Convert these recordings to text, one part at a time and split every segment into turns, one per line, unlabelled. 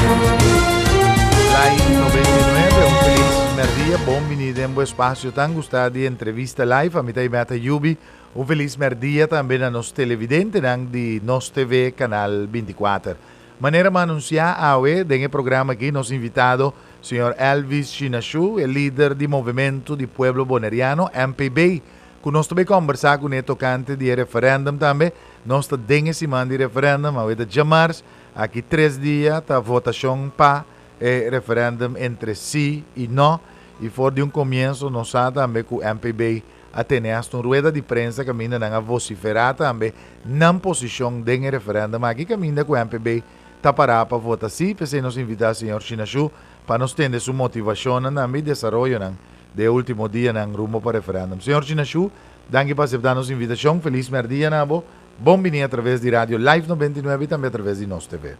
Live 99, un felis merdia, bon bini den bo espacio tan gusta di entrevista live. Ami ta Ibeth Ayubi. Un felis merdia tambe na nos televidentenan di Nos TV Canal 24. Manera mi a anuncia awe den e programa aki nos invitado señor Elvis Shinashu, e lider di Movemento di Pueblo Boneriano, MPB, cu nos ta bay combersa cune tocante di e referendum tambe. Nos ta den e siman di referendum, awe ta djamars, aki tres dia ta votacion pa e referendum entre si y no, y for di un comienzo nos sa tambe cu MPB a tene hasta un rueda di prensa caminda nan a vocifera tambe nan posicion den e referendum aki caminda cu MPB ta para pa vota si, p'esey nos invita señor Shinashu pa nos tende su motivacionnan tambe y desaroyonan den e ultimo dianan rumbo pa referendum. Señor Shinashu, danki pa acepta nos invitacion, feliz merdia na bo, bon bini a traves di Radio Live 99 y tambe a traves di Nos TV.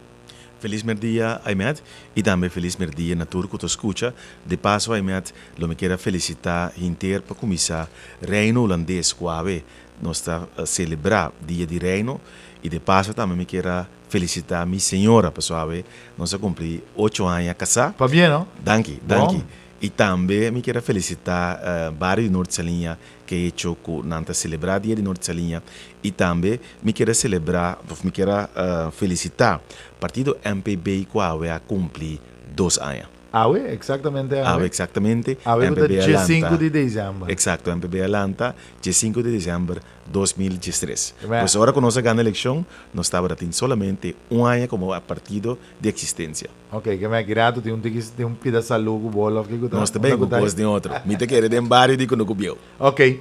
Felis merdia Aymed y tambe felis merdia na tur cu ta scucha. De paso Aymed lo mi kier a felicita hinter pa cuminsa Reino Hulandes cu awe nos ta celebra Dia di Reino y de paso tambe mi kier a felicita mi señora pasobra awe nos a cumpli ocho aña casa.
Pabien no.
Danki, danki. Y tambe mi kier a felicita bario di Noord Saliña ke hecho ku nan ta selebrá Dia di Noord Saliña y tambe mi kier a selebrá of mi kier a felicita partido MPB ku awe a cumpli dos aña.
Awe, exactamente awe.
Awe exactamente.
Awe ku ta
MPB a
dje sinku
lanta.
di december.
Exacto, MPB a lanta dje sinku di december 2013.
Wè.
Pues ora ku nos a gana eleccion nos tabata tin solamente un aña komo partido di existencia.
Ok, ke me aki rato tin un tiki tin un pida salu ku bolo of kiko ta?
Nos ta
Unda
ben
ku
ku
ta?
kos den otro. Mi ta kere den bario di kunuku bieu.
Ok,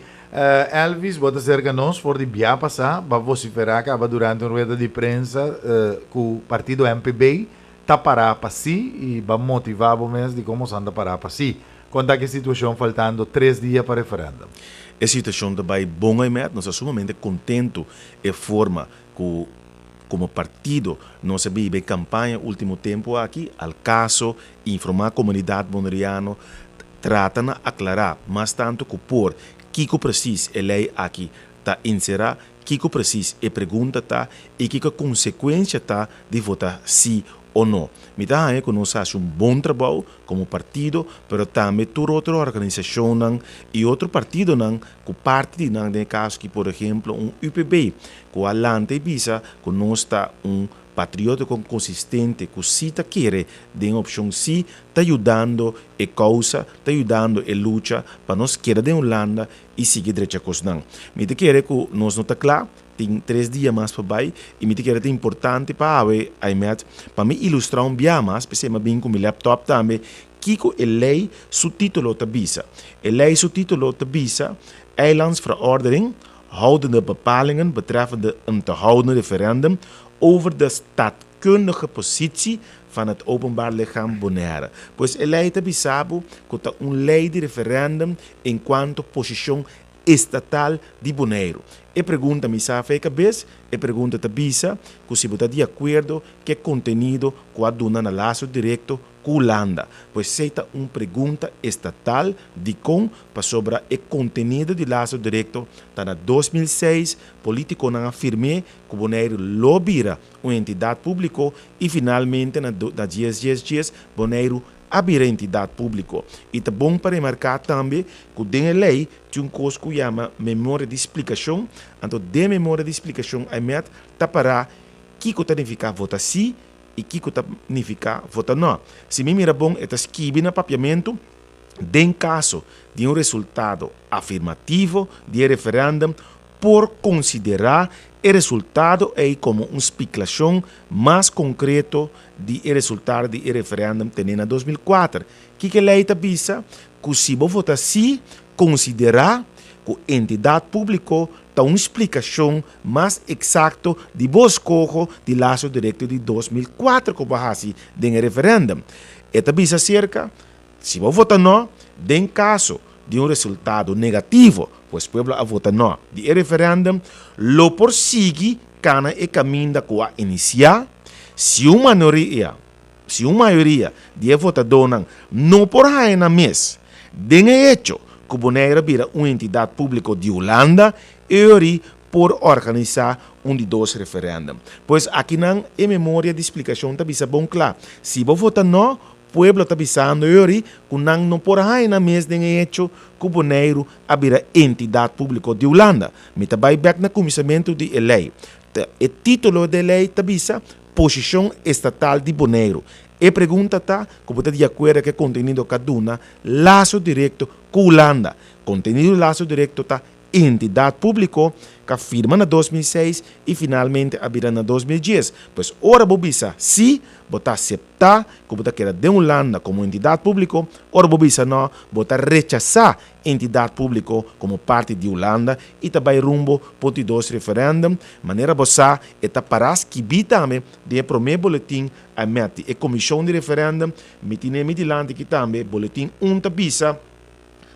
Elvis bo ta serka nos for di bia pasá bo a vosiferá kaba durante un rueda di prensa ku partido MPB ta pará pa sí i bo a motivá bo mes di kon boso ta pará pa sí. Kon ta ki situashon faltando tres dia pa referèndum?
E situashon ta bai bon Aymet, nos ta sumamente kontentu e forma ku Como partido nos a biba e campaña ultimo tempo aki al caso, informa comunidad Boneriano, trata na aclara mas tanto cu por kico precies e ley aki ta encera, kico precies e pregunta ta y kico e consecuencia ta di vota si o no. Mi ta haña cu nos a haci un bon trabou como partido, pero tambe tur otro organisacionnan y otro partidonan cu parti di nan den e caso aki por ehemplo un UPB Ku a lanta i bisa ku nos ta un patriótiko konsistente ku sí ta kere den opshon sí, ta yudando e kousa, ta yudando e lucha pa nos keda den Hulanda i sigui drecha kosnan. Mi ta kere ku nos no ta kla, tin tres dia mas pa bai i mi ta kere ta importante pa awe, Aymed, pa mi ilustrá un bia mas, p'esei mi a bin ku mi laptop tambe, kiko e lei su título ta bisa. E lei su título ta bisa, Eilandsverordening, houdende bepalingen betreffende een te houden referendum over de staatkundige positie van het Openbaar Lichaam Bonaire. Pues e lei ta bisa bo ku ta un lei di referendum enkuanto posishon estatal di Boneiru. E pregunta mi sa af'e kabes, e pregunta ta bisa ku si bo ta di akuerdo ku e kontenido ku a duna na laso direkto ku Hulanda. Pues esei ta un pregunta estatal, dikon? Pasobra e kontenido di laso direkto ta na 2006 politikonan a firm'é ku Boneiru lo bira un entidat públiko i finalmente na na dies dies dies Boneiru a bira entidat públiko. I ta bon pa remarká tambe ku den e lei tin un kos ku yama memoria di splikashon, anto den memoria di splikashon Aymet ta pará kiko ta nifiká vota sí i kiko ta nifiká vota nò. Si mi mira bon e ta skibi na papiamentu, Den kaso di un resultado afirmativo di e referèndum por konsiderá e resultado ei komo un spiklashon mas konkreto di e resultado di e referèndum tené na 2004. Kiko e lei ta bisa? Ku si bo vota sí, konsiderá ku entidat públiko ta un splikashon mas eksakto di bo eskoho di laso direkto di 2004 ku bo a hasi den e referèndum. E ta bisa aserka Si bo vota no, den kaso di un resultado negativo, pues pueblo a vota no di e referendum, lo por sigui kana e kaminda ku a inisiá. Si un manoria, si un mayoria di e votadónan no por haña nan mes den e hecho ku Bonaire a bira un entidat públiko di Hulanda, e ori. por organisá un di dos referèndum. Pues akinan e memoria di splikashon ta bisa bon kla, si bo vota nò, pueblo ta bisando yori ku nan no por haña nan mes den e hecho ku Boneiru a bira entidat públiko di Hulanda. Mi ta bai bèk na kuminsamentu di e lei. E título di e lei ta bisa Posishon Estatal di Boneiru. E pregunta ta ku bo ta di akuerdo ku e kontenido ka duna laso direkto ku Hulanda. Kontenido di laso direkto ta Entidat Públiko ka firma na 2006 i finalmente a bira na 2010. Pues ora bo bisa sí, bo ta aseptá ku bo ta keda den Hulanda komo entidat públiko, ora bo bisa nò, bo ta rechasá entidat públiko komo parti di Hulanda i ta bai rumbo pa di dos referèndum. Manera bo sa, e ta pará skibí tambe den e promé boletin a mèt di e komishon di referèndum. Mi tine mi dilanti aki tambe, boletin un ta bisa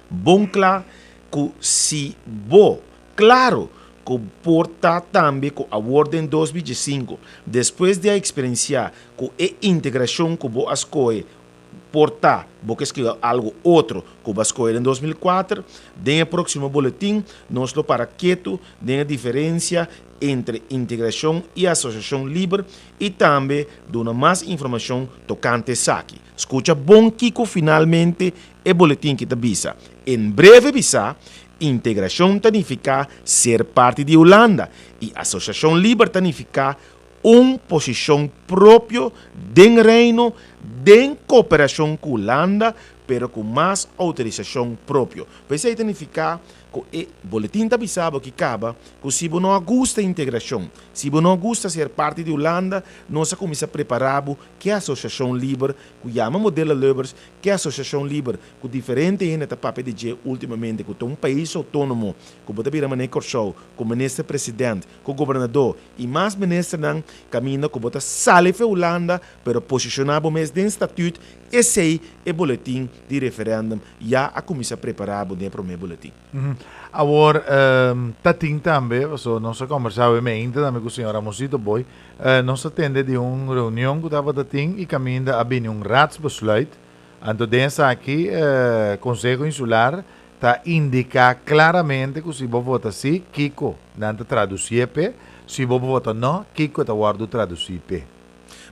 bon kla ku si bo, klaro ku por ta tambe ku awor den 2015, despues di a eksperensiá ku e integrashon ku bo a skohe por ta bo ke skohe algu otro ku bo a skohe den 2004, den e próksimo boletin nos lo para ketu den e diferensia entre integrashon i asosiashon liber i tambe duna mas informashon tokante esaki. Skucha bon kiko finalmente e boletin ki ta bisa. En breve bisa, integrashon ta nifiká ser parti di Hulanda i asosiashon liber ta nifiká un posishon propio den Reino den koperashon ku Hulanda pero ku mas outorisashon propio. P'esei ta nifiká ku e boletin ta bisa bo ki kaba ku si bo no a gusta integrashon, si bo no gusta ser parti di Hulanda, nos a kuminsá prepará bo ku e asosiashon liber ku yama Modelo Lubbers, ku e asosiashon liber ku diferente hende ta papia di dje ultimamente ku ta un pais outónomo ku bo ta bira manera Kòrsou ku minister president, ku gobernadó i mas ministernan kaminda ku bo ta sali fe Hulanda pero posishoná bo mes den statut, esei e boletin di referèndum ya a kuminsá prepará bo den e promé boletin.
Awor ta tin tambe, pasobra nos a kòmbersá awe meinta tambe ku señor Ramosito Boy, nos a tende di un reunion ku tabata tin i kaminda a bini un raadsbesluit, anto den esaki Konseho Insular ta indiká klaramente ku si bo vota sí, kiko nan ta tradusié p'e, si bo vota nò, kiko ta wòrdu tradusí p'e.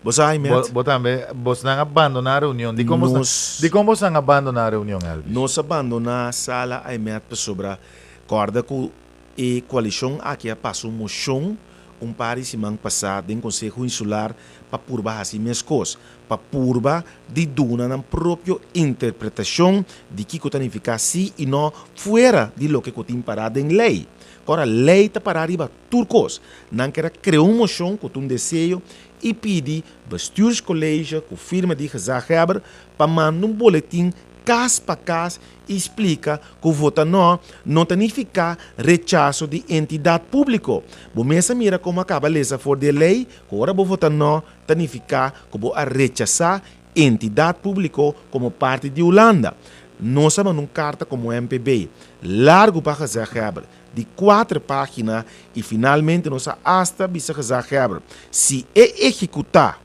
Bo sa, Ahmed?
Bo tambe, bosnan a bandoná reunion. Dikon bosnan, dikon bosnan a bandoná reunion, Elvis?
Nos a bandoná sala, Ahmed, pasobra kòrda ku e koalishon aki a pasa un moshon un par di siman pasá den Konseho Insular pa purba hasi meskos, pa purba di duna nan propio interpretashon di kiko ta nifiká sí i nò fuera di loke ku tin pará den lei. Ora lei ta pará riba tur kos. Nan ker a krea un moshon ku ta un deseo i pidi Bestuurscollege ku firma di gezaghebber pa manda un boletin kas pa kas i splika ku vota nò no ta nifiká rechaso di entidat públiko. Bo mes a mira komo a kaba lesa for di e lei ku ora bo vota nò ta nifiká ku bo a rechasá entidat públiko komo parti di Hulanda. Nos a manda un karta komo MPB largu pa gezaghebber di kuater página i finalmente nos a asta bisa gezaghebber si e ehekutá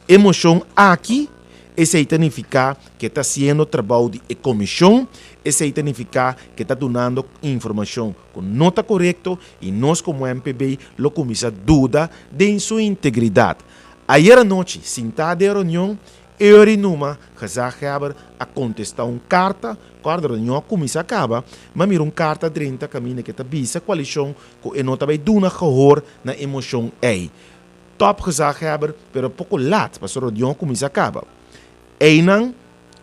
e moshon aki esei ta nifiká ku e ta hasiendo trabou di e komishon, esei ta nifiká ku e ta dunando informashon ku no ta korekto i nos komo MPB lo kuminsá duda den su integridat. Ayer anochi sintá den reunion Eury Numa, gezaghebber, a kontestá un karta ku a reunion a kuminsá kaba, ma mira un karta drenta kaminda ku e ta bisa koalishon ku e no ta bai duna gehoor na e moshon ei. Tòp gezaghebber, pero poko lat pasobra reunion a kuminsá kaba. Einan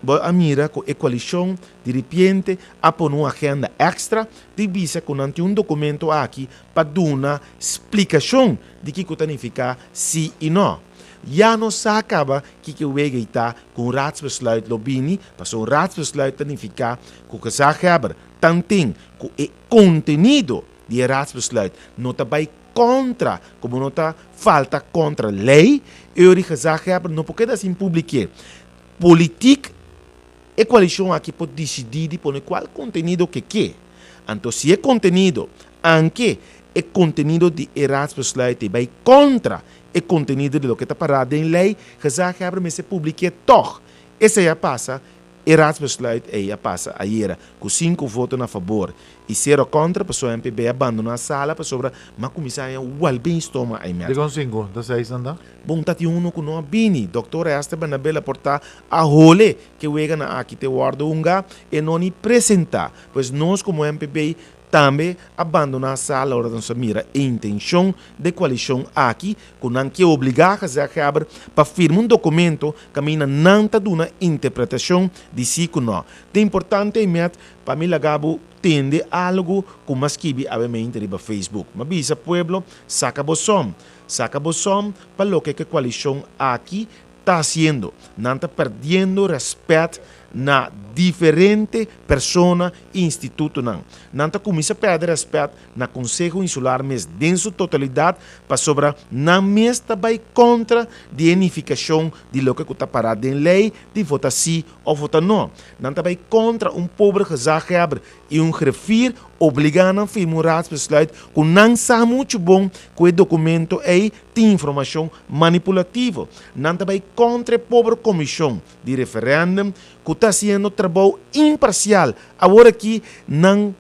bo a mira ku e koalishon diripiente a pone un agenda èkstra di bisa ku nan tin un dokumento aki pa duna splikashon di kiko ta nifiká sí i nò. Ya nos sa kaba kiko wega i ta ku un raadsbesluit lo bini, pasobra un raadsbesluit ta nifiká ku gezaghebber tanten ku e kontenido di e raadsbesluit no ta bai kontra, ku bo no ta falta kontra lei, e ora di gezaghebber no por keda sin publik'é. Politik, e koalishon aki por disidí di pone kual kontenido ke ke. Anto si e kontenido, anke e kontenido di e raadsbesluit ei bai kontra e kontenido di loke ta pará den lei, gezaghebber mester publik'é tòg. Esei a pasa. E raadsbesluit ei a pasa ayera ku sinku voto na fabor i sero kontra pasobra MPB a bandoná sala pasobra m'a kuminsá haña walben stoma ei mèt.
Dikon sinku? Ta seis nan ta?
Bon ta tin uno ku no a bini. Dòkter Esther Bernabela por ta a hole ke weganan aki te wòrdu hungá, e no ni presentá. Pues nos komo MPB tambe a bandoná sala ora nos a mira e intenshon de koalishon aki ku nan ke obligá gezaghebber pa firma un dokumento kaminda nan ta duna interpretashon di si ku no. Ta importante met pa mi laga bo tende algu ku m'a skibi awe mente riba Facebook. M'a bisa pueblo saka bo som. Saka bo som pa loke ke koalishon aki ta hasiendo. Nan ta perdiendo rèspèt na diferente persona i institutonan. Nan ta kuminsá pèrdè rèspèt na Konseho Insular mes den su totalidat pasobra nan mes ta bai kontra di e nifikashon di loke ku ta pará den lei di vota sí òf vota nò. Nan ta bai kontra un pober gezaghebber i un griffier obligá nan firma un raadsbesluit ku nan sa muchu bon ku e dokumento ei tin informashon manipulativo. Nan ta bai kontra e pober komishon di referèndum ku ta hasiendo trabou imparsial. Awor aki nan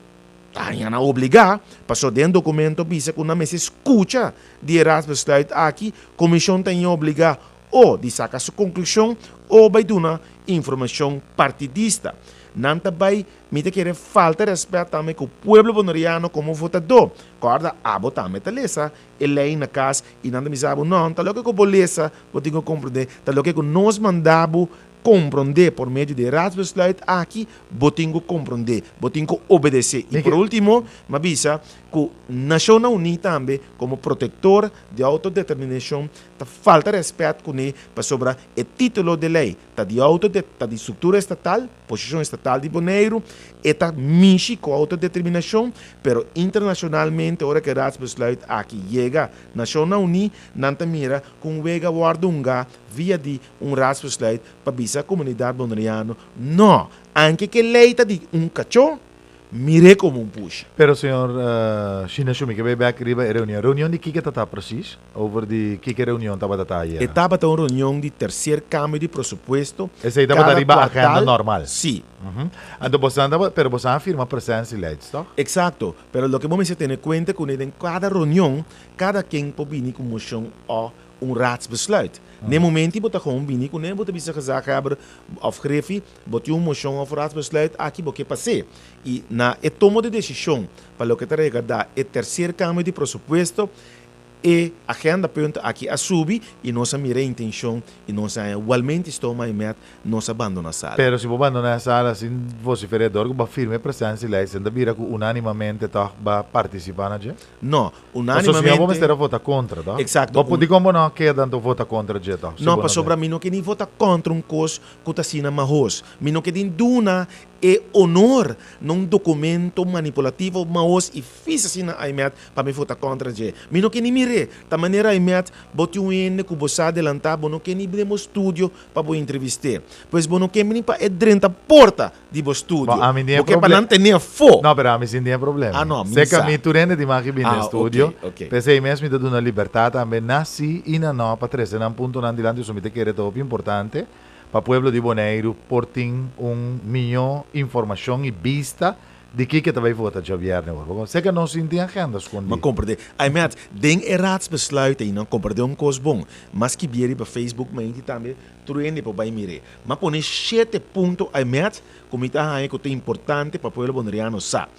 ta haña nan obligá, pasobra den dokumento bisa ku nan mester skucha di e raadsbesluit aki, komishon ta haña obligá o di saka su konklushon o bai duna informashon partidista. Nan ta bai, mi ta kere falta rèspèt tambe ku pueblo boneriano komo votadó. Kòrda, abo tambe ta lesa e lei na kas i nan ta bisa bo, nò, ta loke ku bo lesa bo tin ku komprondé, ta loke ku nos manda bo komprondé por medio di e raadsbesluit aki bo tin ku komprondé, bo tin ku obedesé. I por último, mi a bisa ku Nashonnan Uní tambe komo protektor di outodeterminashon ta falta rèspèt kuné pasobra e título di lei ta di outo ta di struktura estatal, posishon estatal di Boneiru, e ta mishi ku outodeterminashon, pero internashonalmente ora ku e raadsbesluit aki yega Nashonnan Uní, nan ta mira ku un wega wòrdu hungá via di un raadsbesluit pa bisa komunidat boneriano, no, anke ku e lei ta di un kachó, Mir'é komo un push.
Pero señor Shina Shumi ke bay bek riba e reunion. Reunion di kiko ta ta precies? Over di kiko e reunion tabata ta ayera?
E tabata un reunion di tercer cambio di presupuesto.
Esey tabata
Cada
riba agenda
cuartal.
normal?
Si.
Anto bosan tabata, pero bosan a firma presentielijst, toch?
Exacto. Pero loke bo mester tene cuenta cune den cada reunion, cada ken por bini cu mocion o un raadsbesluit. Na e momento bo ta gewoon bini cune, bo ta bisa gezaghebber of griffie, Bo tin un moshon òf raadsbesluit aki bo ke pas'é i na e tomo di desishon pa loke ta regardá e terser kambio di presupuesto, e agendapunt aki a subi i nos a mira e intenshon i nos a haña igualmente stoma i mèt nos a bandoná sala.
Pero si bo bandoná e sala sin vosifer'é dor ku bo a firma e presensielijst, ta bira ku unánimamente tòg ba partisipá na dje?
No,
Pasobra si no bo
unánimamente.
mester a vota kontra, tòg?
Eksakto.
Bo por dikon bo no a keda anto vota kontra dje tòg? Si
No,
bo no
pasobra
den.
mi no ke ni vota kontra un kos ku ta asina mahos. Mi no ke tin duna e honor na un dokumento manipulativo mahos i fis asina Aimet pa mi vota kontra dje. Mi no ke ni mir'é. Ta manera Aimet, bo tin un hende ku bo sa adelantá, bo no ke ni bini bo studio pa bo entrevist'é. Pues bo no ke bini pa e drenta porta di bo studio.
Bo, ami tin e
Bo ke pa
proble-
nan ten'é afó.
No, pero ami sin tin e problema.
Ah, no, mi
Seka
sa.
mi tur hende tin mag bini
Ah,
studio.
ok, ok.
P'esei mes mi ta duna libertad tambe na si i na no pa trese nan puntonan dilanti pasobra mi ta kere ta hopi importante pa pueblo di Boneiru por tin un mihó informashon i bista di kiko ta bai vota djabièrnè awor. Bo seka nos sin tin agenda skondí.
Ma komprendé. Aimet, den e raadsbesluit ei nan komprendé un kos bon. Mas skibié riba Facebook mi a tambe Tur hende por bai mir'é. M'a pone shete punto aimet ku mi ta haña ku ta importante pa pueblo boneriano sa.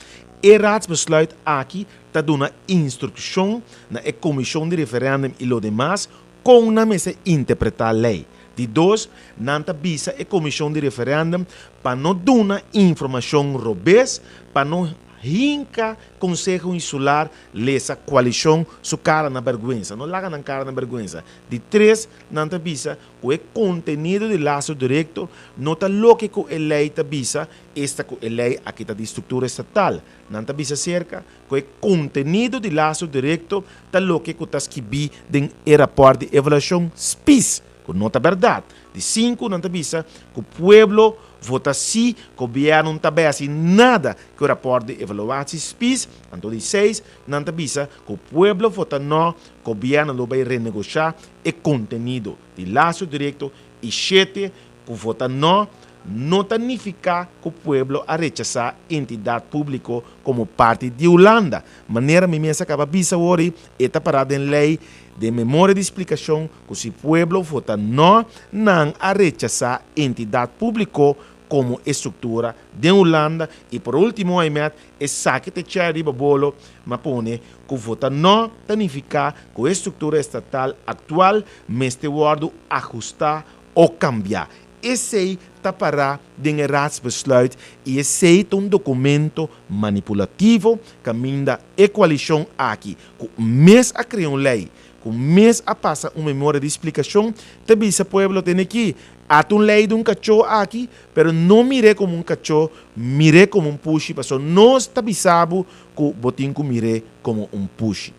E raadsbesluit aki ta duna instrukshon na e komishon di referèndum i lo demas kon nan mester interpretá lei. Di dos, nan ta bisa e komishon di referèndum pa no duna informashon robes, pa no hinka Konseho Insular lesa koalishon su kara na bèrgwensa. No laga nan kara na bèrgwensa. Di tres, Nan ta bisa ku e kontenido di laso direkto no ta loke ku e lei ta bisa, esta ku e lei aki ta di struktura estatal. Nan ta bisa serka ku e kontenido di laso direkto ta loke ku ta skibí den e rapòrt di evaluashon spis, ku no ta bèrdat. Di sinku, nan ta bisa ku pueblo vota sí, gobièrnu no ta bai hasi nada ku e rapòrt di evaluatie spis. Anto di seis, nan ta bisa ku pueblo vota nò, Gobièrnu lo bai renegoshá e kontenido di laso direkto i shete ku vota nò. no ta nifiká ku pueblo a rechasá entidat públiko komo parti di Hulanda. Manera mi mes a kaba bisa wori, e ta pará den lei den memoria di splikashon ku si pueblo vota nò, nan a rechasá entidat públiko komo e struktura den Hulanda i por último Aimet esaki ta echa riba bolo ma pone ku vota nò ta nifiká ku e struktura estatal aktual mester wòrdu ahustá o kambiá. Esei ta pará den e Raadsbesluit i esei ta un dokumento manipulativo kaminda e koalishon aki ku mes a krea un lei, ku mes a pasa un memoria di splikashon ta bisa pueblo tene ki ata un lei di un kachó aki pero no mir'é komo un kachó, mir'é komo un pushi pasobra nos ta bisa bo ku bo tin ku mir'é komo un pushi.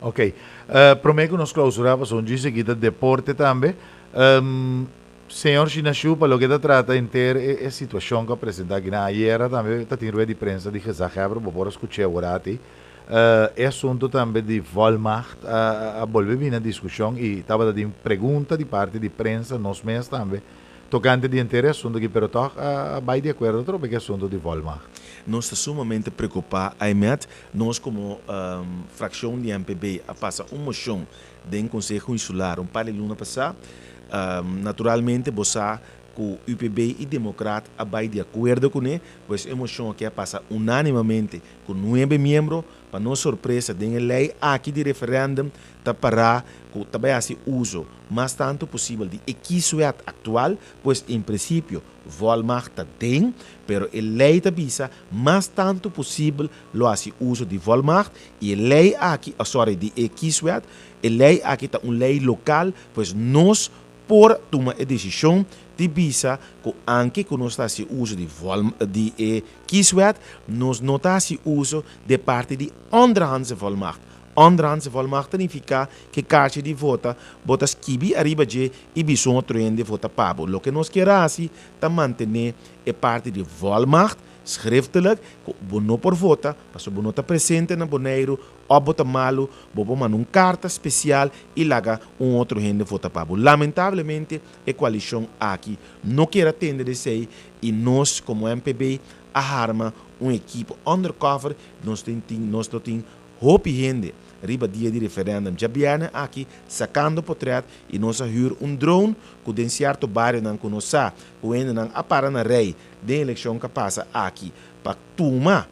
Ok. Promé ku nos klausurá pasobra un djis aki ta deporte tambe. Señor Shinashu, pa loke ta trata henter e situashon ku a presentá aki nan ayera tambe ta tin rueda di prensa di gezaghebber, bo por a skuch'é aworati. E asuntu tambe di volmacht a bolbe bini na diskushon i tabata tin pregunta di parti di prensa, nos mes tambe, tokante di henter e asuntu aki, pero tòg a bai di akuerdo atrobe ku e asuntu di volmacht.
Nos ta sumamente preokupá, Aimet. Nos komo frakshon di MPB a pasa un moshon den Konseho Insular un par di luna pasá. Naturalmente bo sa ku UPB i Demokrat a bai di akuerdo kuné, pues e moshon aki a pasa unánimamente ku nuebe miembro. Pa nos sorpresa den e lei aki di referèndum ta pará ku ta bai hasi uso mas tantu posibel di e kieswet aktual, pues en prinsipio volmacht ta den, pero e lei ta bisa mas tantu posibel lo hasi uso di volmacht i e lei aki, oh sorry, di e kieswet, e lei aki ta un lei lokal, pues nos por tuma e desishon di bisa ku anke ku nos ta hasi uso di vol di e kieswet, nos no ta hasi uso di e parti di onderhandse volmacht. Onderhandse volmacht ta nifiká ku e karchi di vota bo ta skibi ariba dje i bisa un otro hende vota pa bo. Loke nos kier hasi ta mantené e parti di volmacht schriftelijk ku bo no por vota pasobra bo no ta presente na Boneiru òf bo ta malu, bo por manda un karta spesial i laga un otro hende vota pa bo. Lamentablemente e koalishon aki no kier a tende di esei i nos komo MPB a harma un ekipo undercover, nos tin nos lo tin hopi hende riba dia di referendum djabièrnè aki sakando potrèt i nos a hür un drone ku den sierto barionan ku nos sa ku hendenan a para na rei den elekshon ka pasa aki pa tuma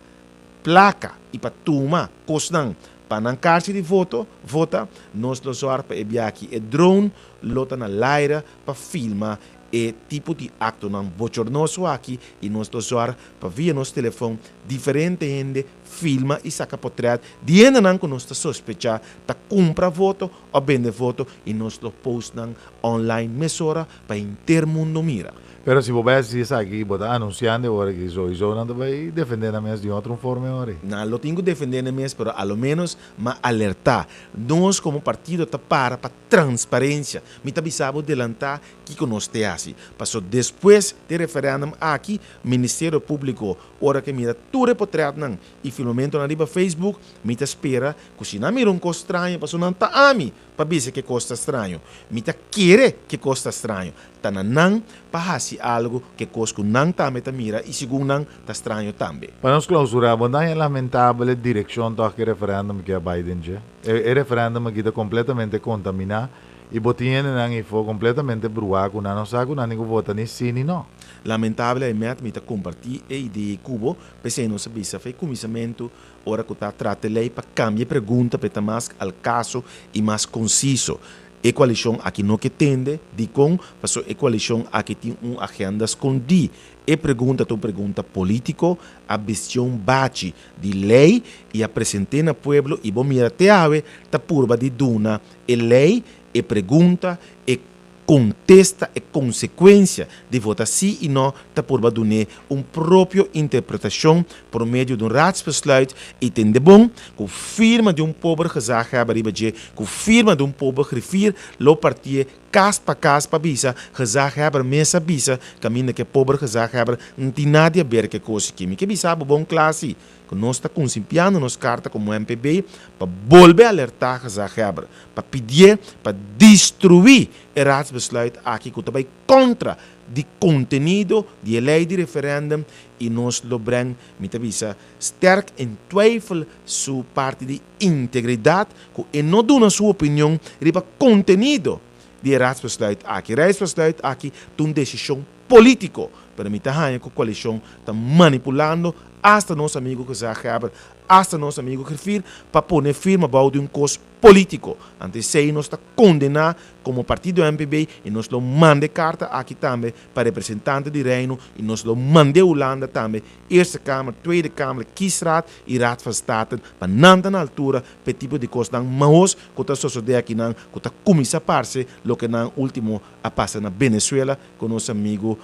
plaka i pa tuma kosnan pa nan karchi di voto vota, nos lo zòrg pa e biaha aki e drone lo ta na laira pa filma e tipo di aktonan bochornoso aki i nos lo zòrg pa via nos telefon diferente hende filma i saka potrèt di hendenan ku nos ta sospechá ta kumpra voto òf bende voto i nos lo post nan online mesora pa henter mundo mira.
Pero si bo bai hasi esaki, bo ta anunsiando e ora ki souiso nan ta bai defende nan mes di otro un forma e ora ei.
Nan lo tin ku defende nan mes, pero a lo menos m'a alertá. Nos komo partido ta para pa transparensia. Mi ta bisa bo delantá kiko nos te hasi. Paso despues di e referèndum aki, Ministerio Públiko ora ke mira tur e potrètnan i filmamentonan riba Facebook, mi ta spera ku si nan mira un kos straño, paso nan ta ami pa bisa ke kos ta straño. Mi ta kere ke kos ta straño. Ta na nan pa hasi algu ke kos ku nan tambe ta mira i segun nan ta straño tambe.
Pa nos klausurá, bo ta haña lamentabel e direkshon tòg ku e referèndum ke a bai den dje. E referèndum aki ta kompletamente kontaminá i bo tin hendenan ifó kompletamente bruá ku nan no sa ku nan tin ku vota ni sí ni no.
Lamentablemente mi ta kompartí e idea ku bo, p'esei nos a bisa for e kuminsamentu ora ku ta trata e lei pa kambia e pregunta pa e ta mas al kaso i mas konsiso. E koalishon aki no ke tende. Dikon? Pasobra e koalishon aki tin un agenda skondí. E pregunta ta un pregunta polítiko, a bistió un bachi di lei i a present'é na pueblo i bo mira te awe ta purba di duna e lei, e pregunta, e kontesta, e konsekuensia di vota sí i no ta purba dun'é un propio interpretashon por medio di un raadsbesluit i tende bon ku firma di un pober gezaghebber riba dje, ku firma di un pober griffier lo partié. kas pa kas pa bisa gezaghebber mes a bisa kaminda ku e pober gezaghebber no tin nada di aber ku e kos aki. Mi ke bisa bo bon kla si ku nos ta konsimpiando nos karta komo MPB pa bolbe alertá gezaghebber pa pidié pa destruí e raadsbesluit aki ku ta bai kontra di kontenido di e lei di referèndum i nos lo brèng, mi ta bisa, sterk en twijfel su parti di integridat ku e no duna su opinion riba kontenido di e raadsbesluit aki. Raadsbesluit aki ta un desishon polítiko, pero mi ta haña ku koalishon ta manipulando asta nos amigu gezaghebber, asta nos amigu griffier pa pone firma bou di un kos polítiko. Anto esei nos ta kondená komo partido MPB i nos lo manda e karta aki tambe pa representante di Reino i nos lo mand'é Hulanda tambe, Eerste Kamer, Tweede Kamer, Kiesraad i Raad van State pa nan ta na altura pa e tipo di kosnan mahos ku ta sosodé akinan ku ta kuminsá parse loke nan último a pasa na Venezuela ku nos amigu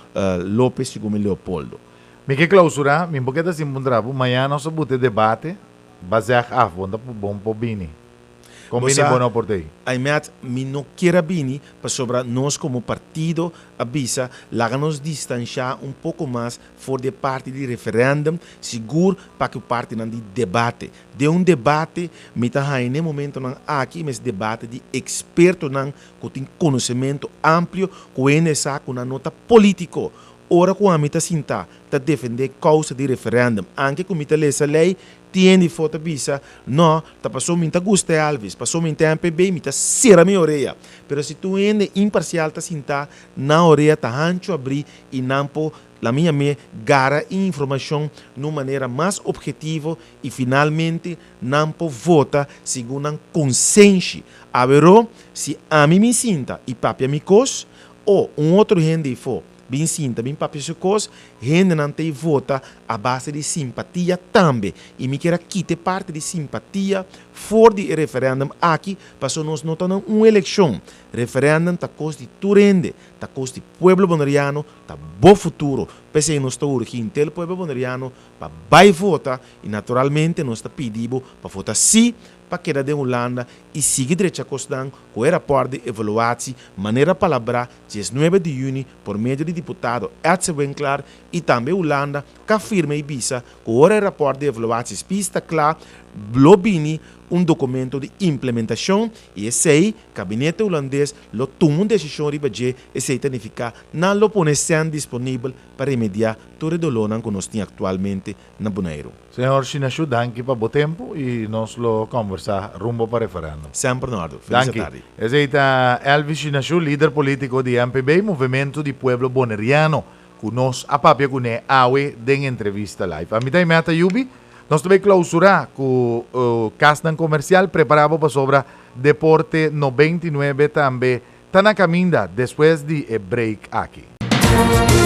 Lopez segun mi Leopoldo.
Mi ke klausurá, mi por keda sin puntra bo, mañana nos a buta e debate, Ba zeg af, bo ta bon por bini. Kon
Bo
bini
sa,
bo no por tei?
Aimet, mi no kier a bini pasobra nos komo partido a bisa laga nos distanshá un poko mas for di e parti di referèndum, sigur pa ku partinan di debate. Den un debate mi ta haña n'e momentonan aki mes debate di ekspertonan ku tin konosementu amplio ku hende sa ku nan no ta polítiko. Ora ku ami ta sintá ta defendé kousa di referèndum. Anke ku mi ta lesa lei, tin hende fo ta bisa, No, ta paso mi ta gusta Elvis, paso mi ta MPB, mi ta sera mi orea. Pero si tur hende imparsial ta sintá, nan orea ta hanchu abrí i nan por, la mi yam'é, gara e informashon na un manera mas ophetivo i finalmente nan por vota segun nan konsenshi. Aweró, si ami mi sinta i papia mi kos, o un otro hende ifó Bin sinta, bin papia su kos, hendenan ta e vota a base di simpatia tambe. I mi kier a kita e parti di simpatia for di e referendum aki, paso nos no ta na un elekshon. Referendum ta kos di tur hende, ta kos di pueblo boneriano, ta bo futuro. P'esei nos ta urgi henter pueblo boneriano pa bai vota i naturalmente nos ta pidi bo pa vota si pa keda den Hulanda i sigui drecha kosnan ku e rapòrt di evaluatsie manera palabrá 19 di yüni por medio di diputado Edse Winklaar i tambe Hulanda ka firma i bisa ku ora e rapòrt di evaluatsie spis ta kla lo bini un dokumento di implementashon i esei kabinete hulandes lo tuma un desishon riba dje esei ta nifiká nan lo pone sèn disponibel pa remediá tur e dolónan ku nos tin aktualmente na Boneiru.
Señor Shinashu danki pa bo tempu y nos lo conversa rumbo pa referendum.
Semper na ordu. Feliz
Danki.
atardi.
Esey ta Elvis Shinashu, lider politico di MPB, Movimento di Pueblo Boneriano, cu nos a papia cune awe den entrevista live. Ami ta Imeta Yubi. Nos ta bay clausura cu casnan comercial. Prepara bo pasobra Deporte 99 tambe ta na caminda despues di e break aki.